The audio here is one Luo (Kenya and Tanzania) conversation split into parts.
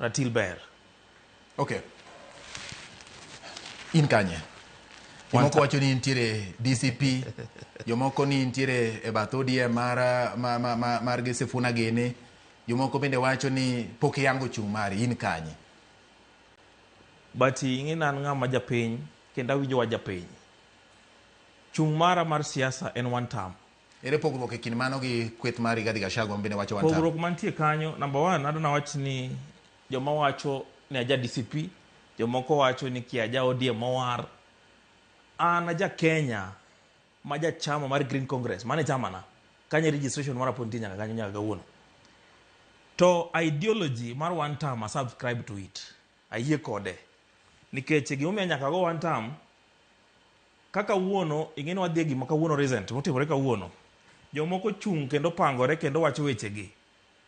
Ratil ber. Okay. In kanye? Jomoko wacho ni nitiere DCP, jomoko ni nitiere e bath ODM mar, ma, ma, ma, mar gi Sifuna gini, jomoko bende wacho ni pok iyango chung' mari, in kanye? But ing'e ni an ng'ama japiny kendo awinjo wach japiny. Chung' mara mar siasa en one term. Ere pogruok e kind mano gi kweth mar Rigathi Gachagua ma bende wacho one term? Pogruok mantie kanyo, number one, adwa nawach ni joma wacho ni aja DCP, jomoko wacho ni kia aja ODM mowar. An aja Kenya ma ja chama mar Green Congress, mano e chamana. Kanyo e registration mara pod nitie nyaka kanyo nyaka kawuono. To ideology mar one term, I subscribe to it. Ayie kode. Nikech gimomiyo nyaka go one term, Ka kawuono, ing'e ni wadhi e gima kawuono recent, motimore kawuono. Jomoko chung' kendo pangore kendo wacho wechegi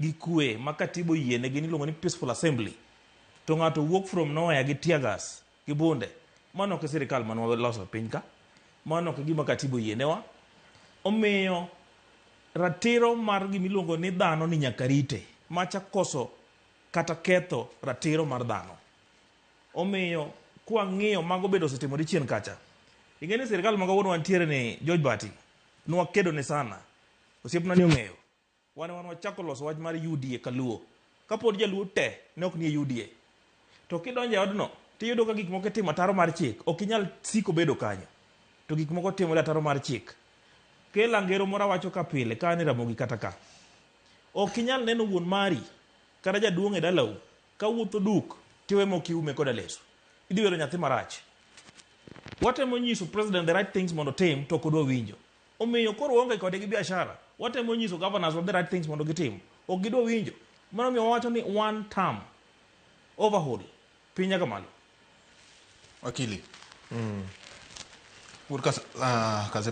gi kwe ma katiba oyienegi ni iluongo ni peaceful assembly. To ng'ato wuok from nowhere gi tear gas gi bunde. Mano ok e sirikal mane waloso e piny ka. Mano ok e gima katiba oyienewa. Omiyo ratiro mar gima iluongo ni dhano ni nyaka rite. Macha koso kata ketho ratiro mar dhano. Omiyo kwang'iyo mago bende osetimore chien kacha. Ing'e ni sirkal ma kawuono wantiere ni George Bati, nwakedo ne sana. Osiepna ni ong'eyo. Wan wan wachako loso wach mar UDA kaluo. Kapod jaluo te ne ok nie UDA. To kidonjo e odno, tiyudo ka gik moko itimo ataro mar chik. Ok inyal siko bedo kanyo. To gik moko timore ataro mar chik. Kela ngero moro awacho ka pile ka an e Ramogi kata ka. Ok inyal neno wuon mari kata jaduong' e dalau Kawuotho duk tiwe mok iume koda leso. Idhi bedo nyathi marach. Watemo nyiso president the right things mondo otim to ok odwa winjo. Omiyo koro waonge kode gi biashara. Watemo nyiso governors wa the right things mondo gitim. Ok gidwa winjo. Mano omiyo wawacho ni one term overhaul. Piny nyaka malo. Wakili. Wuod Kas, Kase